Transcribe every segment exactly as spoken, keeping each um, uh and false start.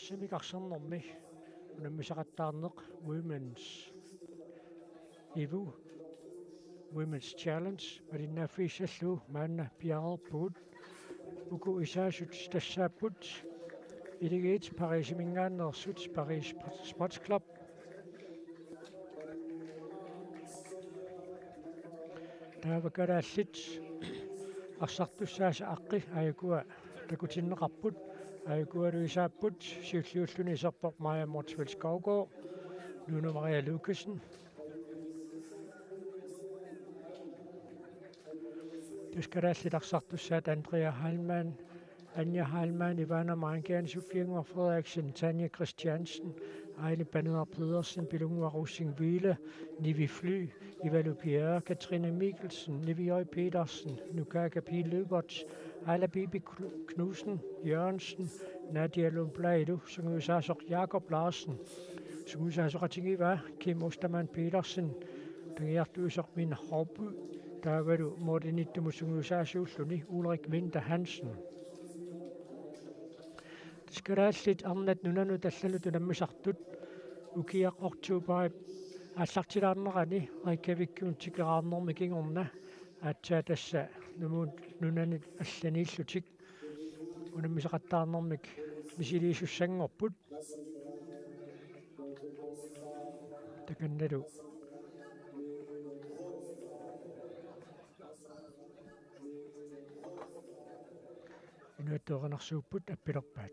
Simi karsernermi unammisaqattaarneq Women's Evo, Women's Challenge, malinnaaffigissallugu maanna piareerpugut. Uku isaasut tassaapput: Iligiit Parisiminngaanneersut, Paris Sports Club. Taava kalaallit arsartussaasa aqqi aajukua takutinneqarput, aajukualu isaapput, siulliulluni iserpoq Maja Motzfeldt Skovgaard, Lone Maria Lukassen. Tassa kalaallit arsartussaat: Andrea Heilmann, Anja Heilmann, Ivana Mankian, Sofie Ngor Frederiksen, Tanja Christiansen, Aili Paneer Pedersen, Pilunnguaq Rosing Wille, Nivi Fly, Ivalu Pierre, Katrine Mikkelsen, Nivi J. Petersen, Nukaka P. Løbert, Aila Bibi Knu-, Knudsen Jørgensen, Nadia Lundblad, sungiusaasoq Jakob Larsen, sungiusaasoqatigiiva Kim Ostermann Petersen, tagiartuisoq Min Houby, taavalu målimiittumut sungiusaasuulluni Ulrik Winther Hansen. Tassa kalaallit arnat nunanut allanut unammisartut ukiaq oktobarip aallartilaarnerani Reykjavikimut tikeraarnermi kingorna aatsaat tassa numuut nunanit allaniillutik unammisaqattaarnermik misiliisussanngorput. Takannalu inuiattut erinarsuupput appilerpaat.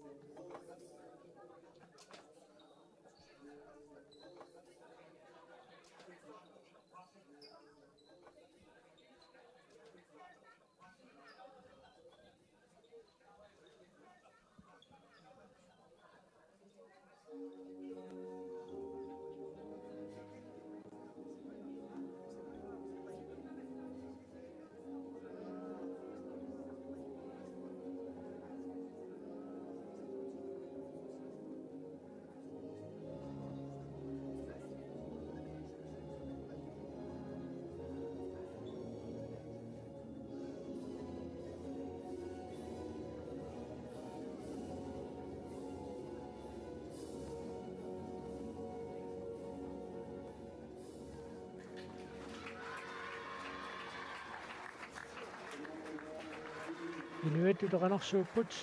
Inuiattut erinarsuupput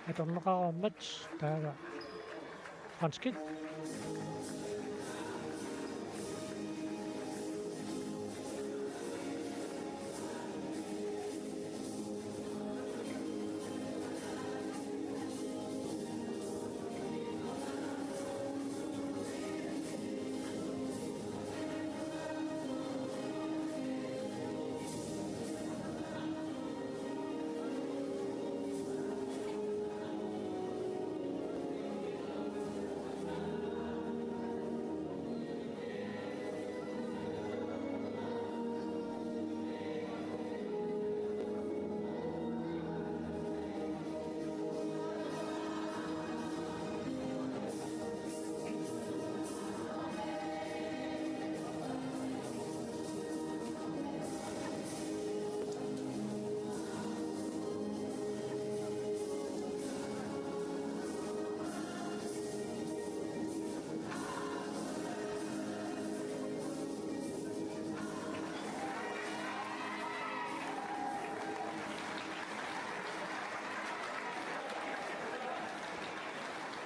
atorneqareermat, taava franskit.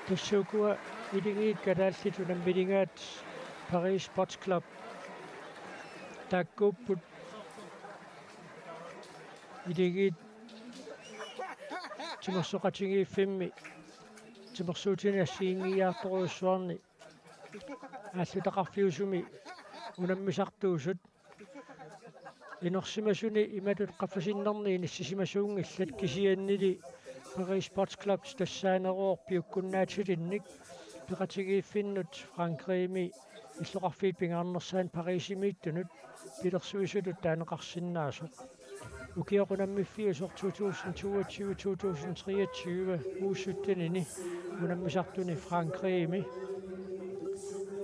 Tassa ukua Iligiit kalaallit unamminigaat Paris Sports Club taakkuupput. Iligiit timersoqatigiiffimmi timersuutini assigiinngiiaartorujussuarni aallutaqarfiusumi unammisartuusut. Inersimasuni imatut qaffasinnerni inissisimasuunngillat, kisiannili Paris Sports Club tassaaneruvoq piukkunnaatilinnik peqatigiiffinnut Frankrigimi illoqarfiit pingaarnersaannut Parisimiittunut pilersuisutut taaneqarsinnaasoq. Ukioq unammiffiusoq to tusind toogtyve, to tusind treogtyve U syttenini unammisartuni Frankrigimi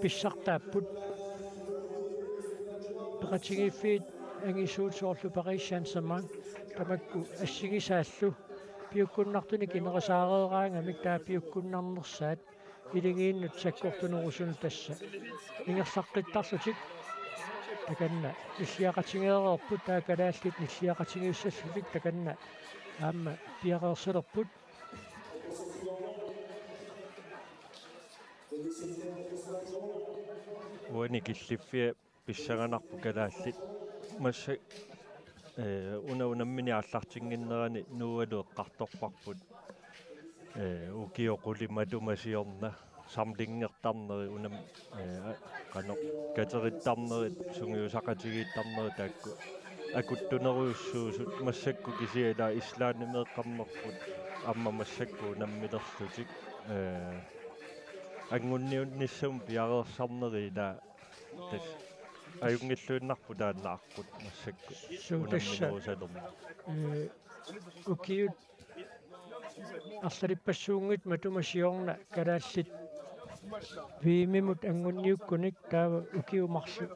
pissartaapput. Peqatigiiffiit angisuut soorlu Paris Saint-Germain tamakku assigisaallu piukkunnartunik inerisaareeraangamik taava piukkunnarnersaat iligiinnut sakkortunerusunut tassa ingerlaqqittarlutik. Takanna nilliaqatigeereerput, taava kalaallit nilliaqatigiissallutik takanna aamma piareersalerput. Uani killiffia pissanganarpoq kalaallit. Massa, eh, una unammineq aallartinnginnerani Noahlu eqqartorparput. Eh, ukiut qulit matuma siorna samlingertarneri unam-, eh, qanoq katerittarnerit sungiusaqatigiittarnerit taakku akuttunerujussuusut massakkut kisianni ila Islandimeeqqammerput aamma massakkut unammilerlutik, eh, angunniunnissamut piareersarneri ila tassa ajunngilluinnarpoq taanna aqqut massakkut. Suu, tassa unamminerusalermat. Eh, ukiut arlalippassuunngitsut matuma siorna kalaallit V M-imut angunniukkunik taava ukiut marluk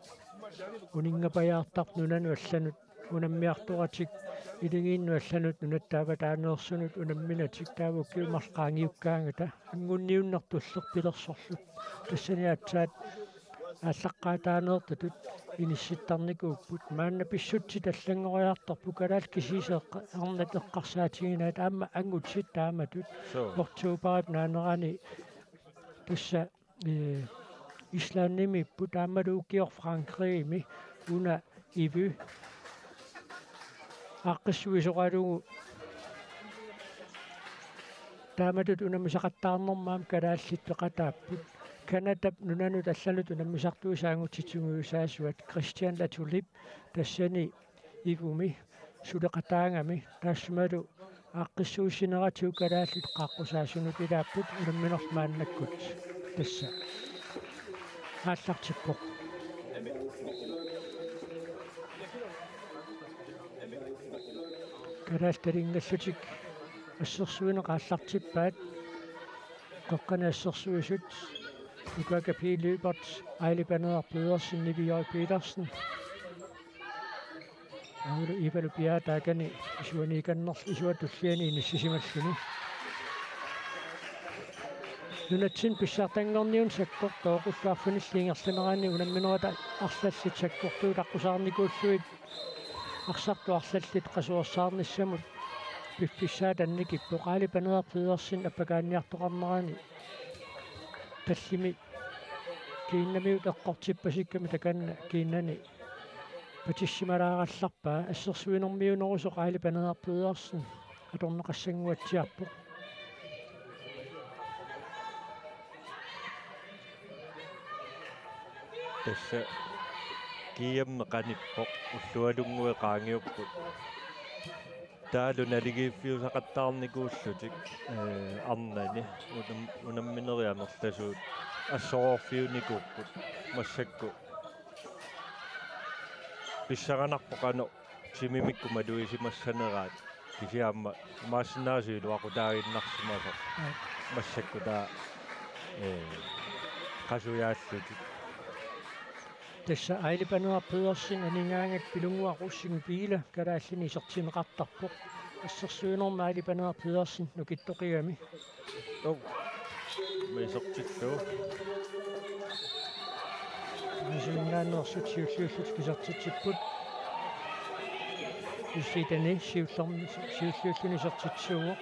uninngapajaartartut nunanut allanut unammiartoratik iligiinnut allanut nunatta avataaneersunut unamminatik taava ukiut marluk qaangiukkaangata angunniunnertulleq pilersorlu. Tassani aatsaat aallaqqaataaneertatut inissittarnikuupput. Maanna pissutsit allanngoriartorput kalaallit kisiisa eqqa-, arnat eqqarsaatiginaat aamma angutit taamatut. Suu. Oktoberip naanerani tassa, eh, Islandimiipput aammalu ukioq Frankrigimi una Evy aaqqissuisoralugu taamatut unammisaqattaarnermut aamma kalaallit peqataapput. Canadap nunanut allanut unammisartuisa angutit sungiusaasuat Christian Latulippe tassani Evy-mi suleqataagami taassumalu aaqqissuussineratigut kalaallit qaaqqusaasunut ilaapput unamminerlu maannakkut tassa aallartippoq. Kalaallit talingallutik assersuineq aallartippaat. Qeqqani assersuisut Nukaaka P. Lyberth, Aili Paneeraq Pedersen, Nivi J. Petersen. Aulu Ivalu Piaataakani isuaniikannerl-, isuata tulliani inissisimalluni. Nunatsinni pissartanngorniunneq sakkortooq ullut arfinillit ingerlaneranni unamminerata arlallit sakkortuut aqqusaarnikuullugit arsartut arlallit qasuersaarnissamut piffissaata annikippoq. Aili Paneeraq Pedersen appakaanniartoqarnerani tallimi kiinnamiut eqqortippasikkami takanna kiinnani patissimalaarallarpaa. Assersuinermiuunerusoq Aili Paneeraq Pedersen atorneqassannguatsiarpoq. Tassa G M qanippoq, ullualunnguit qaangiupput. Taavalu naligiiffiusaqattaarnikuullutik, eh, arnani unam-, unamminerit amerlasuut assoroorfiunikuupput massakkut. Pissanganarpoq qanoq timimikkut maluisimassaneraat, kisianni aamma imaassinnaavoq iluaqutaaginnarsimasoq. Aap. Massakkut taava, eh, qasujaallutik. Tassa Aili Paneeraq Pedersen anigaangat Pilunnguaq Rosing Biile kalaallini isertinneqartarpoq. Assersuinermi Aili Paneeraq Pedersen nukittoqigami. Ov. Aamma isertillugu. Misilinngaanneersut siulliullutik isertitsipput. Isitani siullermi, siulliulluni isertitsisuuvoq.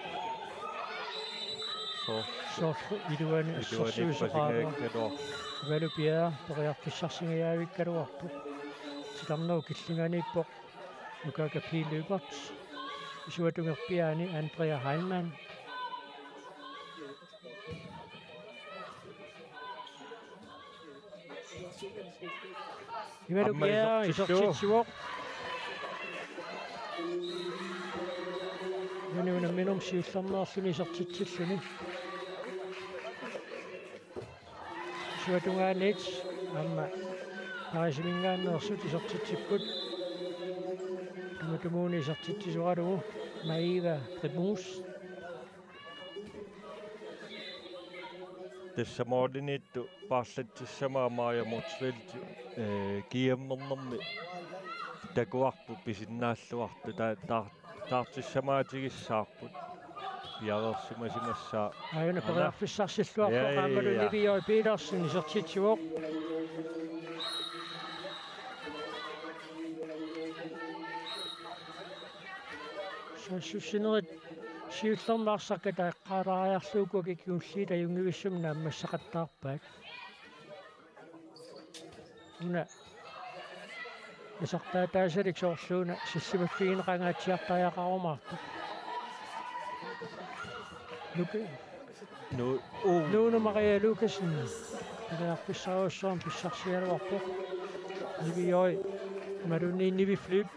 Soo. Soorlu iluani, iluani assersuisoqaara. Pasingaakkaluar. Ivalu Piaaq periarfissarsingajavikkaluarpoq. Titarnerup killinganiippoq Nukaaka P. Lyberth. Isuata tungerpiaani Andrea Heilmann. Ivalu Piaaq isertitsissuuvoq. Ivalu Piaaq isertitsivoq. Ivalu unamminermi siullermeerluni isertitsilluni. Isuata tungaaniit aamma Parisiminngaanneersut isertitsipput. Tumatumuuna isertitsisoralugu Maeva Primus. Tassa målimiittut paarlatsissamaat Maja Motzfeldt, eh, G M-ernermi takuarput pisinnaalluartut ta-, ta-, taartissamaatigissaarput. piareersimasimassaaq. Aajuna periarfissarsilluarpoq. Ja, ja, aammalu ja. Nivi J. Petersen isertitsivoq. Saassussinerit siullermik arsarkat eqqaalaariarlugu kingulliit ajunngivissumik naammassaqattaarpaat. Una isertaataasalik soorluuna sillimaffigineqangaatsiartariaqarumaartoq. Luke. Nu-, uu. Nuunu Maria Lukassen. Periarfissarujussuarmik pissarsiaraluarpoq. Nivi J. Imaluunniit Nivi Flyp.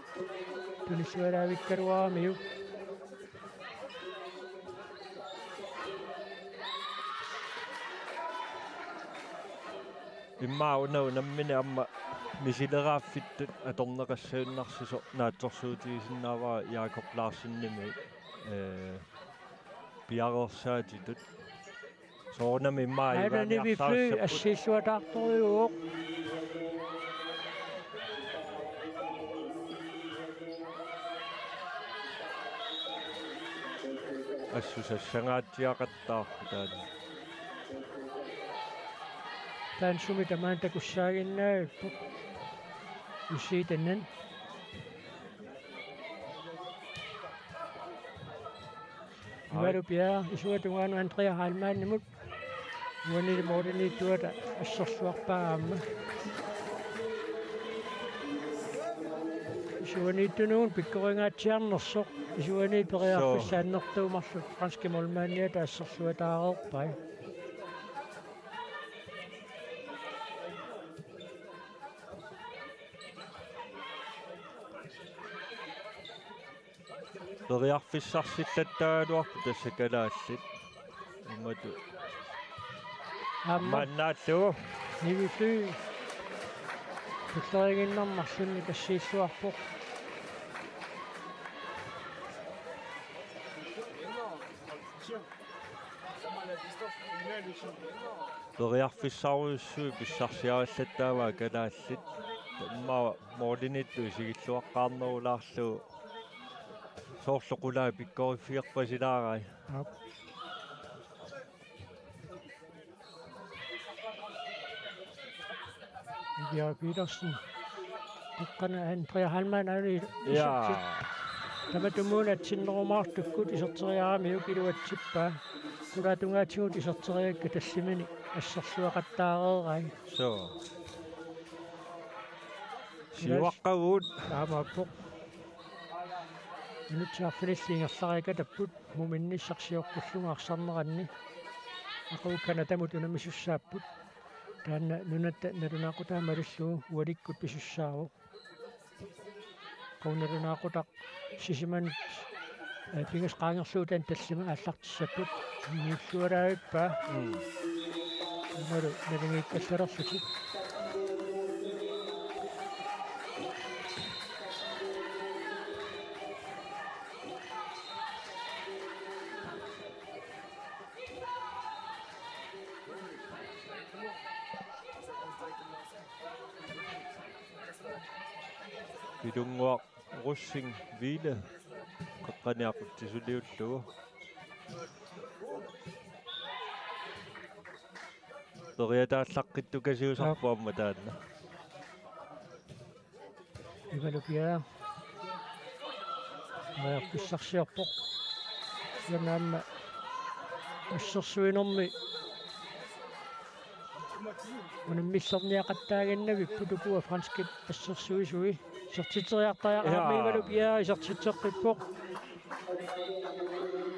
Tunillualaavikkaluaramiuk. Immaqa una unammineq aamma misileraaffittoq atorneqassagunarsisoq naatsorsuutigisinnaavara Jakob Larsenimit, ee, piareersaatitut. Soorunami immaqa aana Nivi Fly assiilluataartorujuuvoq. Assut sassangaatsiaqattaarpoq taanna. Taanna sumi tamaani takussaaginnarpoq. Usiitanen. Ivalu Bjerre, isuata tungaanut Andrea Heilmannimut. Uani målimiittuata assersuarpaa aamma. Isuaniittunuun pikkorigaatsiarnersoq. Isuani periarfissaannertuumarlu franski målmandiata assersuataareerpai. Periarfissarsillattaagaluarput tassa kalaallit. Imatut. Aamma. Mannaallu. Nivi Fly. Tulleriiginnarmarlunnik assiilluarpoq. Periarfissarujussuit pissarsiarillattaavaa kalaallit. Immaqa målimiittoq isigilluaqqaarnerulaarlugu. Soorlu qulaat pikkoriffigerpasilaarai. Aap. Nivi J. Petersen. Qeqqani Andrea Heilmann aani. Ja. Isertit. Tamatumuuna atsinnerumaartukkut iserteriaramiuk iluatsippaa. Qulaat tungaatigut iserteriakka tallimanik assersuaqattaareerai. Soo. Siuaqqavugut. Taamaappoq. Minutsit arfinillit ingerlariakatapput muminnissarsiorpullugu arsarneranni. Aqagu Canadamut unammisussaapput. Taanna nunatta nalunaaqutaa malillugu ualikkut pisussaavoq. Qaunalunaaqutaq sisimanut, eh, pingasut qaangerlugu taanna tallimat aallartissapput. Niullualaavippaa. Mm. Imalu nalingiikkallalerlutik. Pilunnguaq Rosing Ville qeqqani aqutsisuliullugu. Periataallaqqittukasiusarpoq aamma taanna. Ivalu Bjerre. Periarfissarsiorpoq. Kisianni aamma assersuinermi unammillerniaqattaaginnavipput ukua franskit assersuisui. Isertitseriartariaqarami. Ja. Ivalu Bjerre isertitseqqippoq.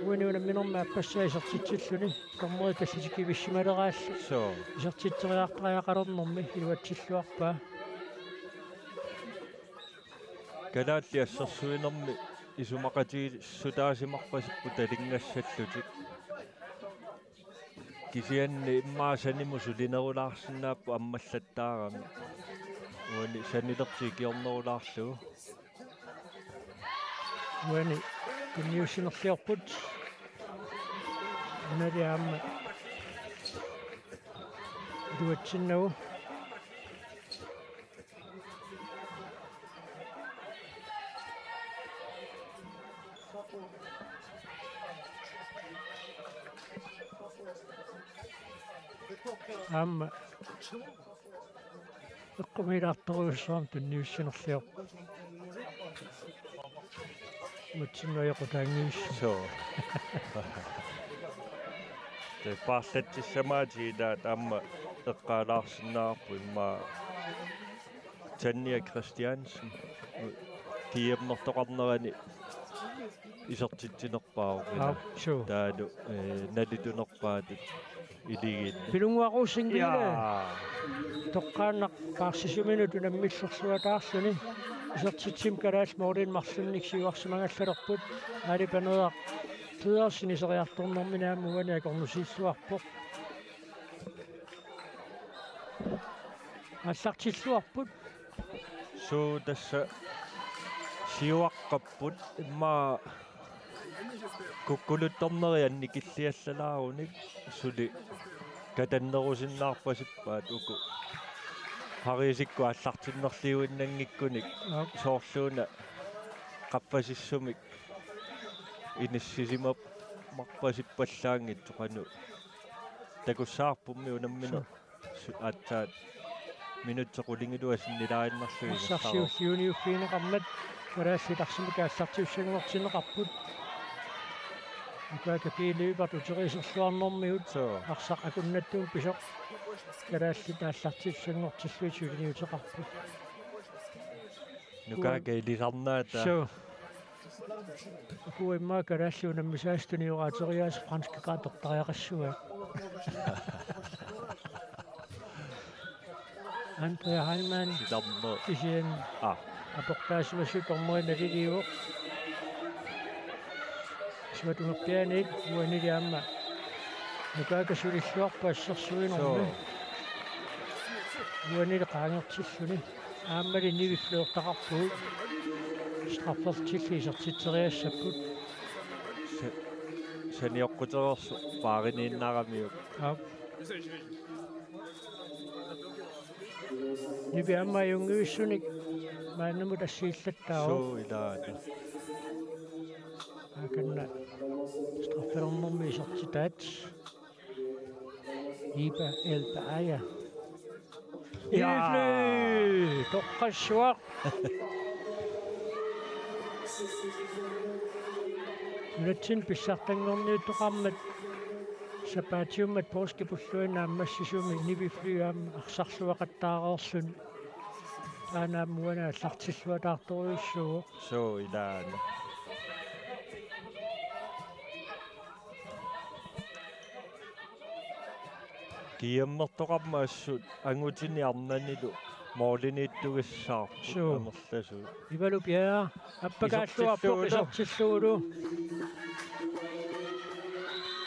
Uani unamminermi aappassaa isertitsilluni. Dommeri tallitikkivissimaleraallu. Soo. Isertitseriartariaqalernermi iluatsilluarpaa. Kalaallit assersuinermi isumaqatigiissutaasimarpasipput talingassallutik. Kisianni immaqa sanimut sulinerulaarsinnaapput ammallattaarami. Uani sanilertik ikiornerulaarlugu. Uani tunniussinerliorput. Unali aamma iluatsinnagu. Aamma eqqumiilaartorujussuarmik tunniussinerliorpoq. Uatsinnut ajoqutaanngivissumik. Suu. Tassa paarlatsissamaatigilaat aamma eqqaalaarsinnaavarput immaqa Tanja Christiansen GM-ertoqarnerani isertitsinerpaavoq. Aap, suu. Taavalu, eh, nalitunerpaatut iligiinneq. Pilunnguaq Rosing Ville. Jaa. Toqqaannaq paarsisuminut unammillersuataarluni. Isertitsimik kalaallit målinik marlunnik siuarsimangallalerput. Aali Paneeraq Pedersen iseriartornermini aamma uani akornusilluarpoq. Aallartilluarput. Suu, tassa siuaqqapput immaqa kukkuluttorneri annikilliallalaarunik suli katannerusinnaarpasippaat uku. Pariisikkut aallartinnerliuinnanngikkunik. Aap. Soorluuna qaffasissumik inissisimaarpasippallaanngitsoq qanoq. Takussavarpummi unammineq. Suu. Su-, aatsaat minutsit qulingiluat sinnilaarinnarlugit. Arsaq siulliuniuffigineqarmat kalaallit arsaq aallartiussanngortinneqarput. Nukaaka P. Lyberth uteriiserluarnermigut. Suu. Arsaq akunnattumik pisoq. Kalaallit aallartiussanngortillugit suliniuteqarput. Nukaaka ilisarnaata. Suu. Uku immaqa kalaallit unammisaasa tunioraatiriaasa franskit atortariaqassuaat. Andrea Heilmann. Sitarneq. Kisianni. Aa. Aportaasimasut dommeri naliliivoq. Suatungerpiaaniit uanili aamma. Nukaaka sulilluarpoq assersuinermi. Suu. Uanili qaangertilluni. Aammali Nivi Flyertaqarpugut. Straffertillit isertitseriassapput. Sa-, sanioqqutereersoq paariniinnaramiuk. Aap. Nivi aamma ajunngivissunik maannamut assigiillattaavoq. Suu, ilaana. Aakanna straffernermi isertitaat. Iipa Elpa Aja. Jaa. Iifli! Toqqassuaq. Nunatsinni pissartanngorniuttoqarmat sapaatiummat poorskipulluinnaq naammassisumi Nivi Fly aamma arsarluaqattaareerluni. Taanna aamma uani aallartilluataartorujussuuvoq. Suu, ilaana. GM-ertoqarmat assut angutini arnanilu måliniittugissaarput. Suu. Amerlasuut. Ivalu Bjerre, appakaalluarpoq isertillugulu. Isertillugulu.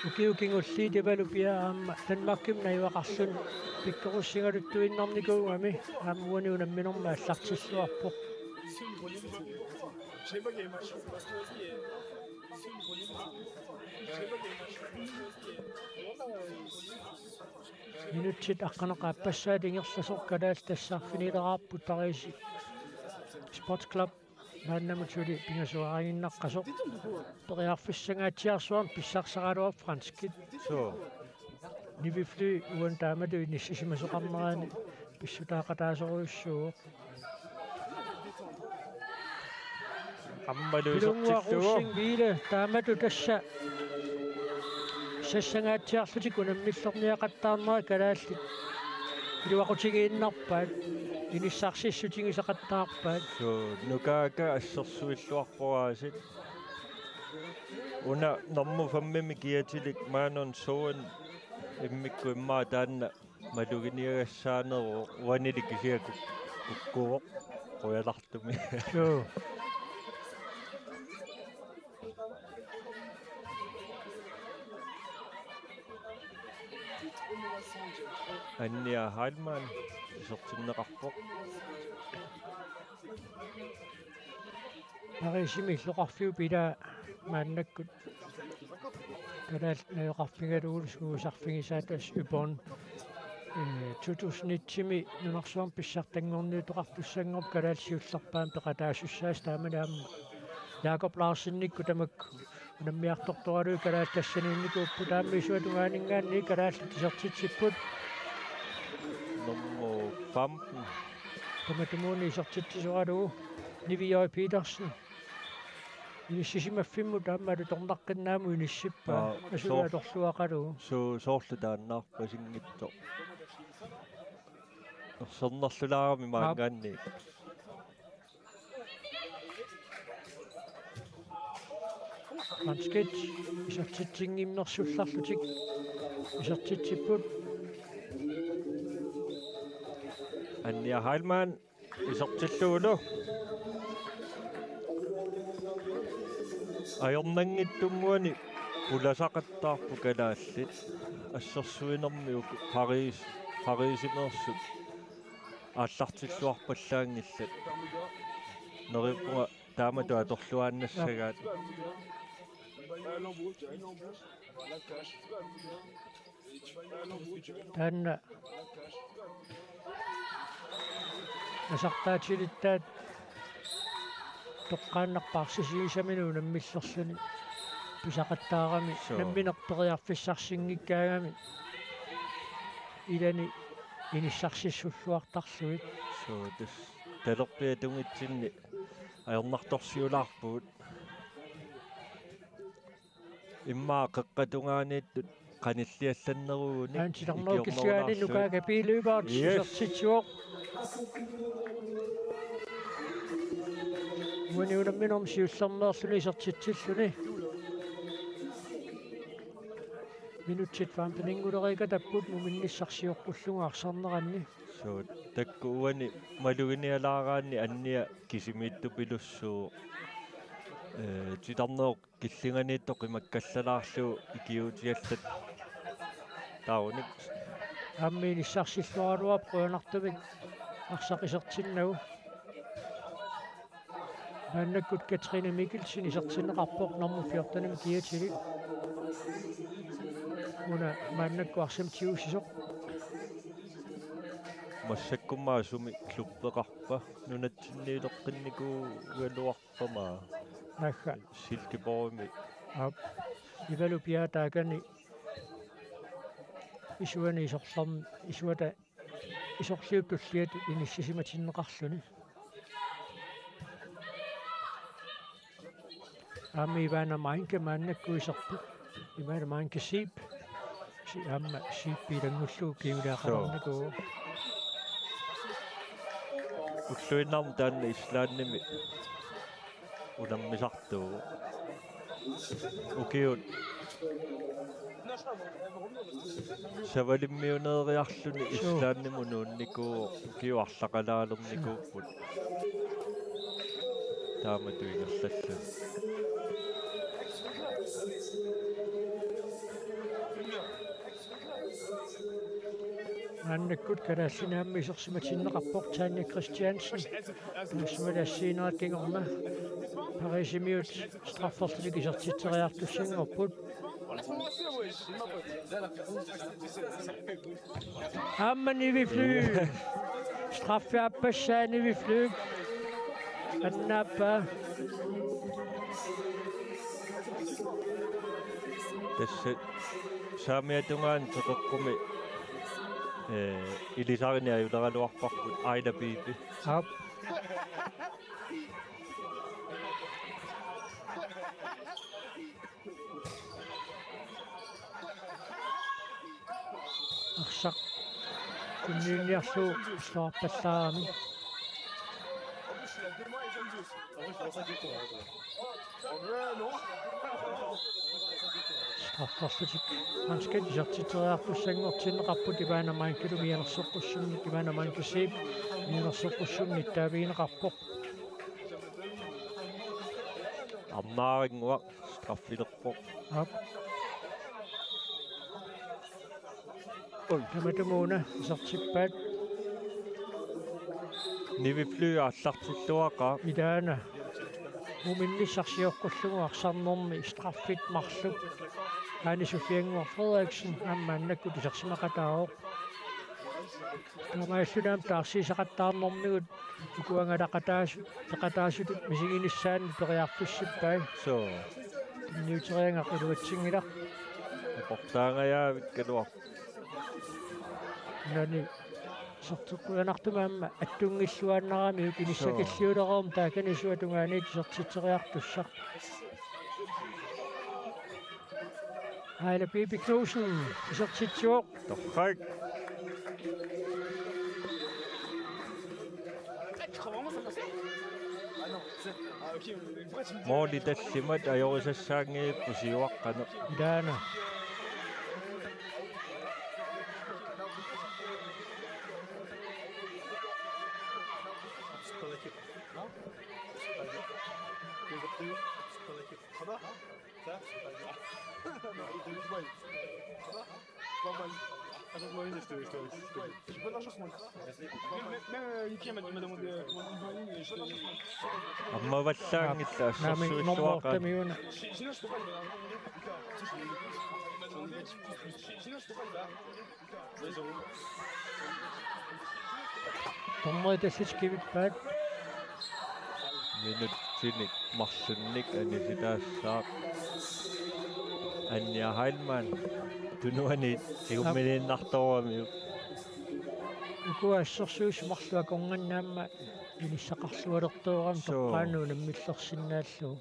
Ukiut kingulliit Ivalu Bjerre aamma Danmarkimut najugaqarluni pikkorussigaluttuinnarnikuugami aamma uani unamminermi aallartilluarpoq. Minutsit aqqaneq-aappassaat ingerlasoq kalaallit tassa arfinileraarput Pariisi Sports Club maannamut suli pingasuugaannginnakkasoq. Periarfissangaatsiarsuarnik pissarsaraluarpoq franskit. Suu. Nivi Fly uani taamatut inissisimasoqarnerani pissutaaqataasorujussuuvoq. Aammalu Pilunnguaq isertillugu. Rosing Ville taamatut tassa sassangaatsiarlutik unammillerneriaqattaarnerat kalaallit iluaqutigiinnarpaat, inissarsissutigisaqattaarpaat. Suu, Nukaaka assersuilluarpoq aasiit. Una normu femmimi kiatilik Manon Soen immikkut immaqa taanna maluginiagassaaneruvoq, uanili kisianni kuk-, kukkuvoq, qujalartumik. Suu. Anja Heilmann isertinneqarpoq. Pariisimi illoqarfiup ilaa maannakkut kalaallit najugaqarfigalugulu suusarfigisaat tassa Yvonne, eh, to tusind et-imi nunarsuarmi pissartanngorniuttoqartussanngormat kalaallit siullerpaamik peqataasussaasut taamani aamma Jakob Larsenikkut tamakku unammiartortoraluit kalaallit tassaniinnikuupput aamma isuata tungaaninngaanniit kalaallit isertitsipput. Aamma. Tamatumuuna isertitsisoralugu Nivi J. Petersen. Inissisimaffimmut aamma alutornaqqinnaamut inissippaa. Aa, asuli soor-, atorluaqalugu. Suu, soorlu taannaarpasinngitsoq. Ersernerlulaarami maanngaanniit. Franskit isertitsinngimmersullarlutik isertitsipput. Annia Heilmann isertillugulu. Ajornanngitsunnguani pulasaqattaarput kalaallit. Assersuinermi uku Paris, Parisimeersut aallartilluarpallaanngillat. Neriuppunga taamatut atorluaannassagaat. Taanna nasartaatilittaat toqqaannaq paarsisigisaminik unammillerluni pisaqattaarami. Suu. Nammineq periarfissarsinngikkaangami ilani inissarsissulluartarlugit. Suu, tassa talerpiatunngitsinni ajornartorsiulaarpugut. Immaqa qeqqata tungaaniittut qanilliallannerugunik. Aamma titarnerup killingaani ikiornerulaarlugit. Nuka Kapiiløberg. Yes. Isertitsivoq. Uani unamminermi siullermeerluni isertitsilluni. Minutsit femteninngulereeqatapput muminnissaq sioqqullugu arsarneranni. Suu, taakku uani maluginialaaraanni Annia kisimiittupilussuuvoq. Ee, titarnerup killinganiittoq qimakkallalaarlugu ikiuutiallattaaruni. Aamma inissarsilluaraluarpoq qujanartumik arsaq isertinnagu. Maannakkut Katrine Mikkelsen isertinneqarpoq nummer fjortenimik kiatilik. Una maannakkut arsamik tigusisoq. Massakkummi sumi klubbeqarpa? Nunatsinniileqqinnikuugaluarpa? Aamma. Naagga. Silkeborgimi. Aap. Ivalu piaataakani isuani isorlerm-, isuata isorliup tulliatut inissisimatinneqarluni. Aamma Ivana Meinke maannakkut iserpoq. Ivana Meinke Zeeb. Si-, aamma Zeeb ilanngullugu kingulliaqalerniku. Ulluinnarni taanna Islandimi unammisartuuvoq. Ukiut savalimmiuneeriarluni. Suu. Islandimut nuunnikuuvoq, ukiut arlaqalaalernikuupput. Taamatut ingerlalluni. Maannakkut kalaallinit aamma isersimatinneqarpoq Tanja Christiansen. Taassumalu assigiinngitsunik kingorna Parisimiut strafferlutik isertitseriartussanngorput. Aamma Nivi Flyg. Straffi aappassaa Nivi Flyg. Annaappaa. Tassa saamiata tungaanut teqeqqumi, ee, ilisarineq ajuleraluarparput Aila Bibi. Aap. Arsaq tunniunniarlugu istuarpallaarami. Strafferlutik franskit isertitseriartussanngortinneqarput. Ivana Meinkellu mianersoqqussummik, Ivana Meinke Zeeb mianersoqqussummik nittaavigineqarpoq. Arnaarinnguaq straffilerpoq. Aap. Oj. Tamatumuuna isertippaat. Nivi Flyg aallartilluaqaaq. Ilaana. Muminnissaq sioqqullugu arsarnermi straffit marluk. Aani Sofiannguaq Frederiksen aamma maannakkut isersimaqataavoq. Taamaalilluni aamma taarsiisaqattaarnermigut uku angalaqataasu-, peqataasutut misiginissaannut periarfissippaa. Suu. Tunniuteriagaq iluatsinngilaq. Aportaangajaavikkaluarpoq. Nani Isertitseqqujanartumik aamma attunngilluinnaramiuk inissakilliuleruum taakani suatungaaniit isertitseriartussaq. Aila Pipi Knudsen isertitsivoq. Torrak. Måli tallimat ajorisassaanngilaq siuaqqanut. Ilaana. Ammavallaanngillat. Naamik, assersuilluaqaat. Nummer otte-miuna. Dommerit tallimat kivippaat. Minutsinik marlunnik anisitaassaaq Anja Heilmann. Tunuaniit tigumminiinnartooramiuk. Ukua assersuisut marluk akornanni aamma inissaqarlualertoorami. Suu. Toqqaannaq unammillersinnaallugu.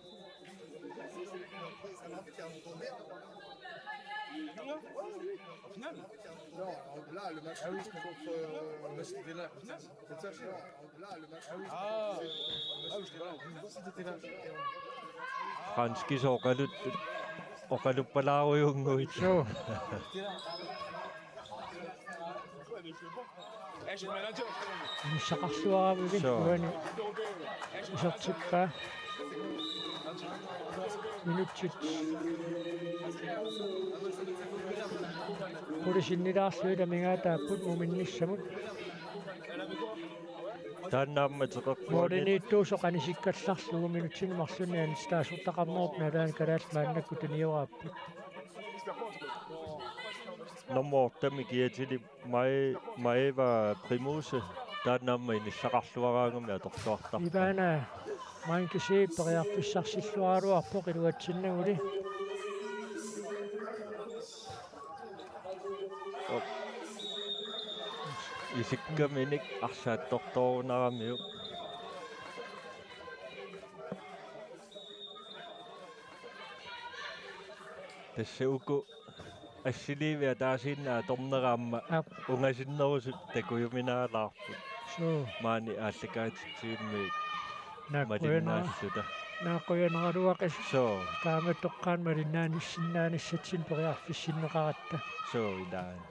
Franskisut oqalut-, oqaluppalaarujunnguit. Suu. Inissaqarluaramik. Suu. Uani isertippaa. Minutsit qulit sinnilaarlugit amigaataapput muminnissamut. Taanna aamma teqeqquani. Målimiittuusoq anisikkallarlugu minutsinik marlunnik anisitaasortaqarnerup nalaani kalaallit maannakkut tunioraapput. Nummer otte-mi kiatili Mai-, Maeva Primuse, taanna aamma inissaqarluaraangami atorluartarpoq. Ivana Mankisi periarfissarsilluaraluarpoq iluatsinnaguli. Isikkaminik arsaq attortoorunaramiuk. Tassa uku assiliivik ataasiinnaq atornera aamma. Aap. Ungasinnerusut takujuminaalaarput. Suu. Maani aallakaatitsivimmiit. Naak qujanaq-, malinnaalluta. Naak qujanaraluaqis. Suu. Taama toqqaannaq malinnaanissinnaanissatsinnik periarfissinneqaratta. Suu, ilaana.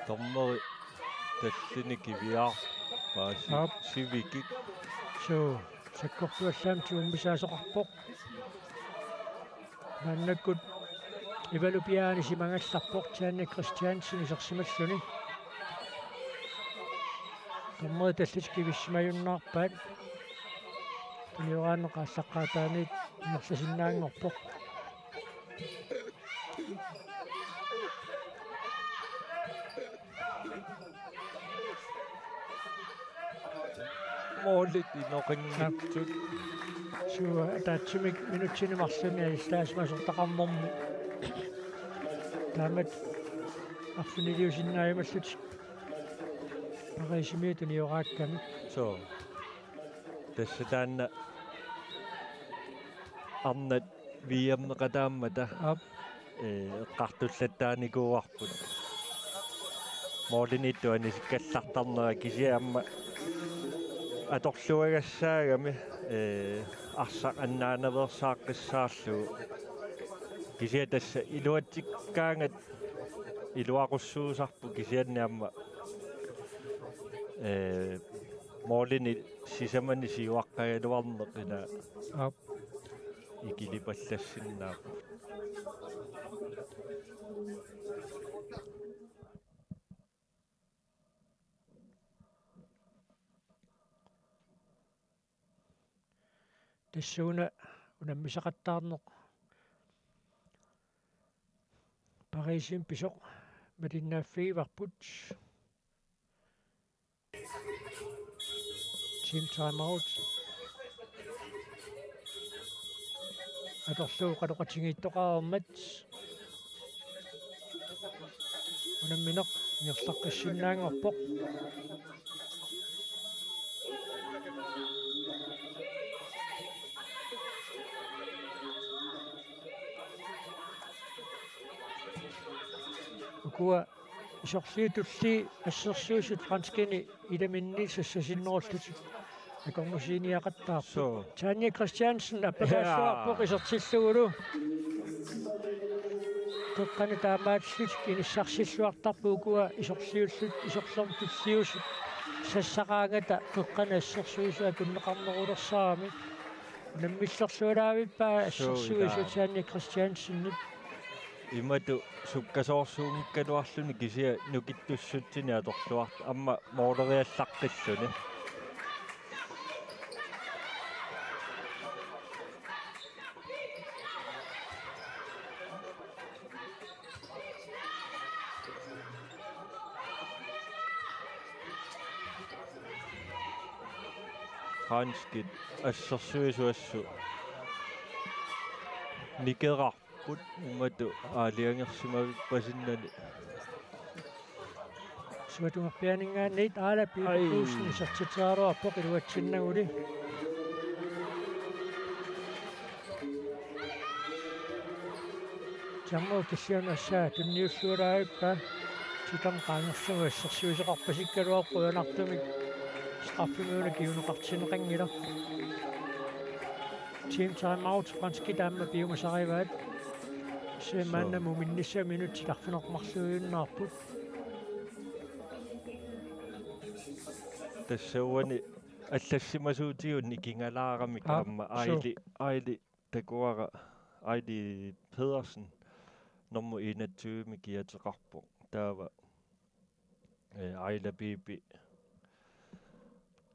Dommeri tallini kiviarpaa si-, aap, sivikik. Suu, sakkortuallaamik tigummisaasoqarpoq. Maannakkut Ivalu piaani simagallarpoq Janne Christiansen isersimalluni. Dommeri tallit kivissimajunnaarpaat. Tunioraanneq aallaqqaataaniit ingerlasinnaanngorpoq. Målit inoqanngitsut. Suu, ataatsimik minutsini marlunni anisitaasimasortaqarnermi. Taamatut arfiniliusinnaajumallutik Pariisimiut tunioraakkami. Suu. Tassa taanna arnat V M-eqataammata. Aap. Ee, eqqartullattaarnikuuarput. Målimiittut anisikkallartarnera kisianni aamma atorluagassaagami, ee, arsaq annaanaveersaaqqissaarlugu. Kisianni tassa iluatsikkaangat iluaqussuusarput kisianni aamma, ee, målini sisamani siuaqqagaluarneq ila. Aap. Ikilipallassinnaavoq. Tassuuna unammisaqattaarneq Pariisimi pisoq malinnaaffigivarput. Team timeout. atorlugu qanoqatigiittoqarmat. Unammineq ingerlaqqissinnaanngorpoq. Ukua isorliuttulli assersuisut franskini ilaminni sassasinnerullutik akornusiiniaqattaarput. Suu. Tanja Christiansen appakaalluarpoq. Jaa. Isertillugulu. Qeqqani taamaallutik inissarsilluartarput ukua isorliullut, isorlermut tulliusut sassaqaangata qeqqani assersuisut akunneqarnerulersaramik. Unammillerlualaavippaa. Suu, assersuisut ilaa. Tanja Christiansenip. Imatut sukkasoorsuunngikkaluarluni kisianni nukittussutsini atorluartoq aamma mooleriallaqqilluni. Franskit assersuisut assut nikerarput imatut aalajangersimavippasinnani. Suatungerpianinngaanniit Aala Piipi Ai. Olsen isertitseraluarpoq iluatsinnaguli. Tiammut killianut assaa tunniulluaraavippaa. Titarneq qaangerlugu assersuisoqarpasikkaluarpoq qujanartumik. Straffemiuna kinguneqartinneqanngilaq. Team timeout, franskit aamma piumasarivaat. Kisianni maanna muminnissaq minutsit arfineq-marluinnarput. Tassa uani allassimasuutigut nikingalaaramik. Aa, aamma suu. Aili, Aili takuara, Aili Pedersen, nummer enogtyve-mik kiateqarpoq. Taava, eh, Aila Piipi,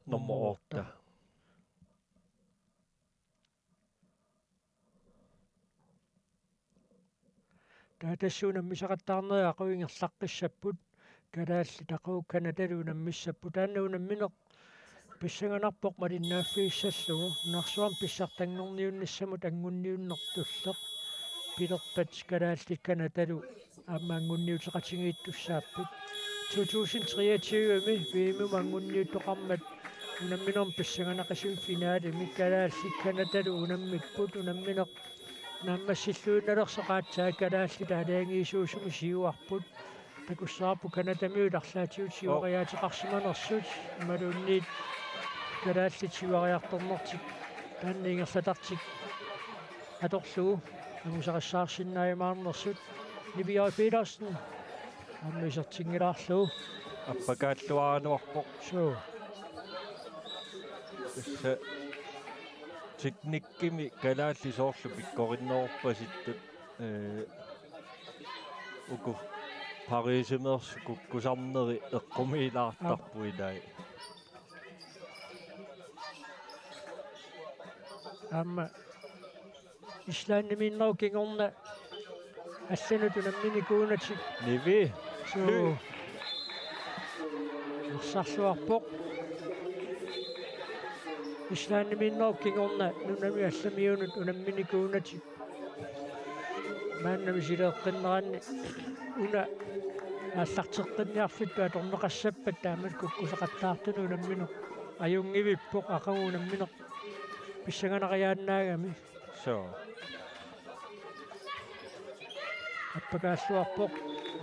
nummer otte. Taava tassa unammisaqattaarnerit aqagu ingerlaqqissapput, kalaallit aqagu Canadalu unammissapput. Taanna unammineq pissanganarpoq malinnaaffigissallugu, nunarsuarmi pissartanngorniunnissamut anngunniunnertulleq pilerpat kalaallit Canadalu aamma anngunniuteqatigiittussaapput. To tusind treogtyve-mi V M-imut anngunniuttoqarmat unamminermi pissanganaqisumik finalemi kalaallit Canadalu unammipput. Unammineq naammassilluinnalersoq aatsaat kalaallit aalajangiisuusumik siuarput. Takussavarput Canadamiut arlaatigut siuariaateqarsimanersut imaluunniit kalaallit siuariartornertik taanna ingerlatartik atorlugu angusarissaarsinnaajumaarnersut. Nivi J. Petersen aamma isertinngilaarlugu. Appakaalluaraluarpoq. Suu. Tassa teknikkimi kalaallit soorlu pikkorinnerorpasittut, eh, uku Pariisimeersut kukkusarneri eqqumiilaartarput ilai. Aamma Islandimiinnerup kingorna allanut unamminikuunatik. Nivi. Suu. Arsarluarpoq. Islandimiinnerup kingorna nunami allamiunut unamminikuunatik. Maanna misileeqqinneranni una aallarteqqinniarfittut atorneqassappat taamatut kukkusaqattaartunut unammineq ajunngivippoq, aqagu unammineq pissanganariaannaagami. Suu. Appakaalluarpoq.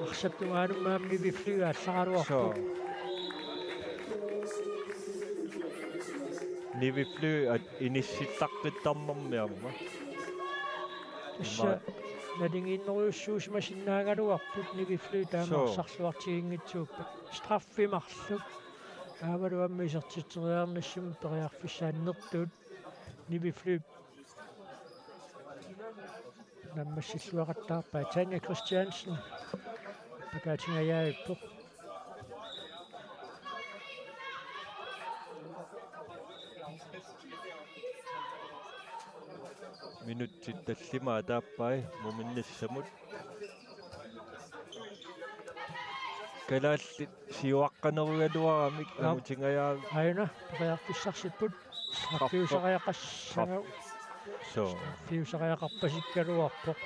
Arsap tungaanut aamma Nivi Fly aallaraluarpoq. Suu. Nivi Fly at-, inissittaqqittarnermi aamma. Tassa ima- nalingiinnerujussuusimasinnaagaluarput Nivi Fly taama. Suu. Arsarluartiginngitsuuppat. Straffi marluk. Taavalu aamma isertitseriarnissamut periarfissaannertuut Nivi Fly naammassilluaqattaarpaa. Tanja Christiansen appakaatingajaavippoq. Minutsit tallimat ataappai muminnissamut. Kalaallit siuaqqanerugaluaramik. Aap. Angutingajaavik. Aajuna, periarfissarsipput. Straffi. Straffiusariaqassagaq. Straf-, Suu. Fiusariaqarpasikkaluarpoq.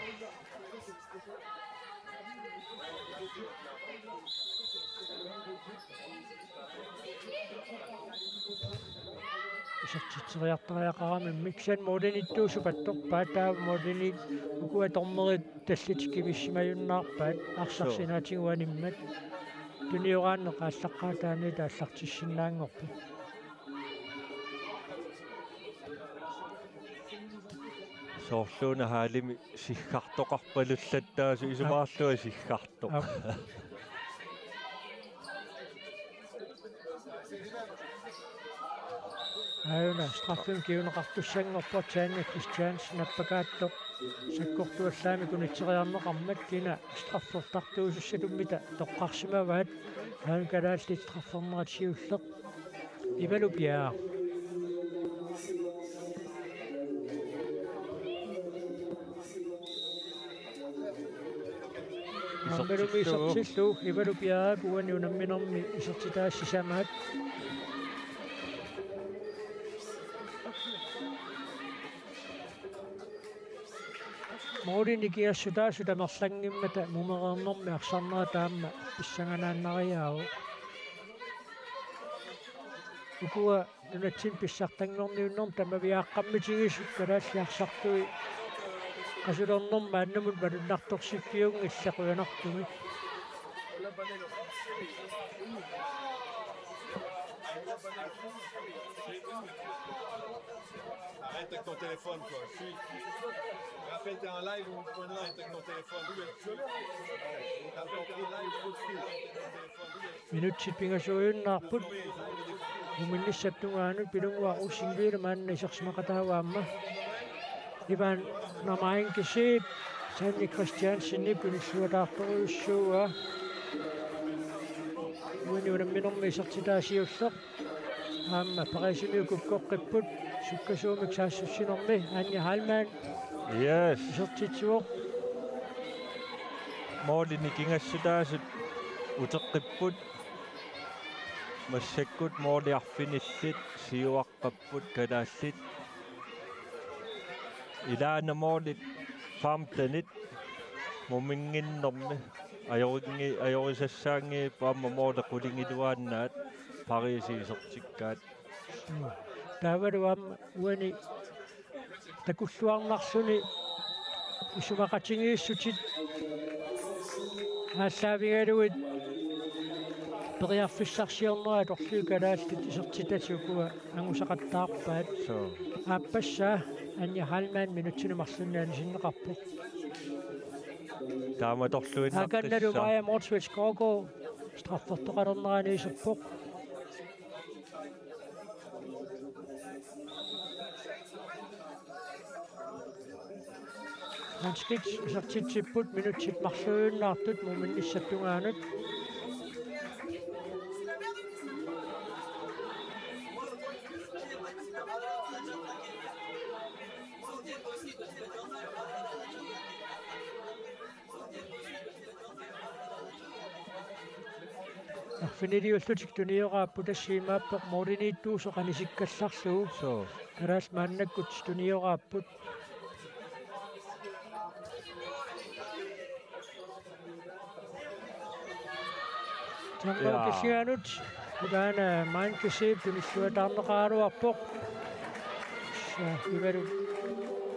Isertitseriartariaqarami miksan målimiittuusut atorpaat, taava målimiit ukua dommerit tallit kivissimajunnaarpaat arsaq Suu. sinaatigut animmat. Tunioraanneq aallaqqaataaniit aallartissinnaanngorpoq. Soorluuna haalimi siggartoqarpalullattaasut isumaqarlunga siggartoq. Aap. Aajuna straffimik kinguneqartussanngorpoq, Tanja Christiansen nappakaattoq sakkortuallaamik unitseriarneqarmat, kina straffertartuusussatummita toqqarsimavaat. Aajuna kalaallit straffernerat siulleq Ivalu Bjerre. Maanngalu isertillugu. Isertillugu, Ivalu Bjerre uani unamminermi isertitaa sisamaat. Målini nikingassutaasut amerlanngimmata mumereernermi arsarnerat taama pissanganaannariaavoq. Ukua nunatsinni pissartanngorniunnermi tamaviaaqqammitigisut kalaallit arsartui qasulernermi maannamut malunnartorsiffiunngillat qujanartumik. Arrête avec ton téléphone, quoi. Suis. Raphaël, t'es en live ou pas ? Arrête avec ton téléphone. Raphaël, t'es en live, faut suivre. Minutsit pingasuujunnaarput. Muminnissap tungaanut Pilunnguaq Rosingville maanna isersimaqataavoq aamma. Ivan Namainkisit Sanni Christiansenip tunilluataartorujussuuaa. Uani unamminermi isertitaa siulleq. Aamma Pariisimi ukukkoqqipput sukkasuumik saassussinermi Anja Heilmann. Yes. Isertitsivoq. Målini nikingassutaasut uteqqipput. Massakkut måli arfinillit siuaqqapput kalaallit. Ilaana målit femtenit muminnginnermi. Ajoringi-, ajorisassaanngipput aamma måli qulingiluaannaat Pariisi isertikkaat. Taavalu aamma uani takulluarnarluni isumaqatigiissutit aallaavigalugit periarfissarsiornerat atorlugit kalaallit isertitatit ukua angusaqattaarpaat. Suu. Aappassaa Anja Heilmann minutsini marlunni anisinneqarpoq. Taamatorluinnartussaq. Akannalu Maja Motzfeldt Skovgaard straffertoqalernerani iserpoq. Franskit isertitsipput minutsit marluujunnaartut muminnissap tungaanut. Arfiniliullutik tunioraapput, tassa imaappoq målimiittuusoq anisikkallarlugu. Suu. Kalaallit maannakkut tunioraapput. Taava Jaa. Kisianni ilaana Mainkisiip tunilluataarneqaraluarpoq. Tassa Ivalu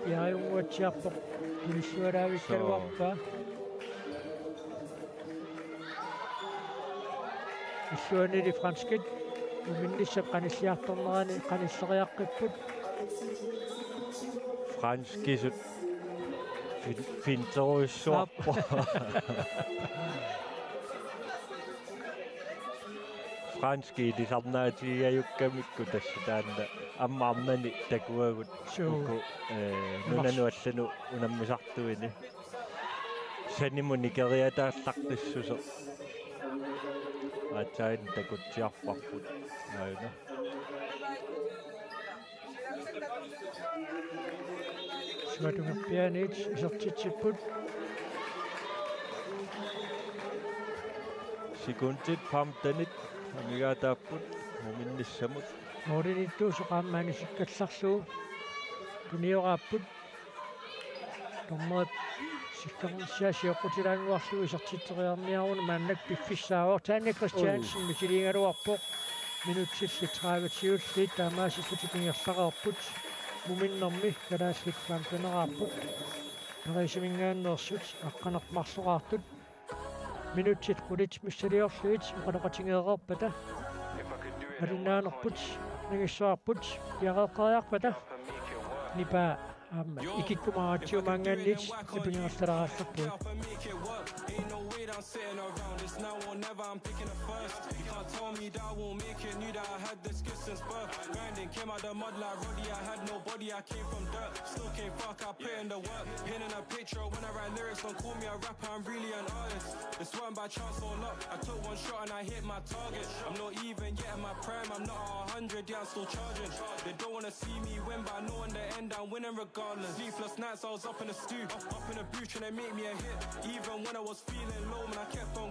Bjerreunnguatsiarpoq tunillualaavikkaluarpaa. Suu. Illuanili franskit muminnissap qanilliartornerani qanilleriaqqipput. Franskisut fin-, finterujussuarpoq. Franskit ilisarnaatigigajukkamikku tassa taanna aamma arnani takuagut. Suu. Uku, eh, nunanut allanut unammisartuini. Sanimut nikeriataallaqqissuseq. Aatsaat takutsiarparput. Aajuna. Suatungerpiaaniit isertitsipput. Sekundit femtenit amigaataapput muminnissamut. Målimiittuusoq aamma anisikkallarlugu. Tunioraapput. Dommerit sikkernissaa sioqqutilaannguarlugu isertitseriarniaruni maannakkut piffissaavoq. Tanja Christiansen misiliigaluarpoq. Minutsillit tredive-tiulliit taamaasillutik ingerlareerput. Muminnermi kalaallit flankeneraarput. Pariisimingaanneersut aqqaneq marloraartut. Minutsit qulit missiliorlugit oqaloqatigeereerpata. Alinnaanerput, nangissuarput, piareeqqeriarpata. Nipaa aamma ikikkumaaratsiumaanngaanniit nipigigassalaarallarpugut. Ain't no way that I'm sitting around this now or never, I'm picking a first. You can't tell me that I won't make it, knew that I had this gift since birth. Grinding, came out the mud like Roddy, I had nobody, I came from dirt. Still came fuck, I put in the work. Painting a picture when I write lyrics, don't call me a rapper, I'm really an artist. This weren't by chance or luck, I took one shot and I hit my target. I'm not even yet in my prime, I'm not a hundred, yeah, I'm still charging. They don't wanna see me win, but I know in the end I'm winning regardless. Sleepless nights, I was up in the stoop, up, up in the booth trying to make me a hit. Even when I was feeling low, man, I kept on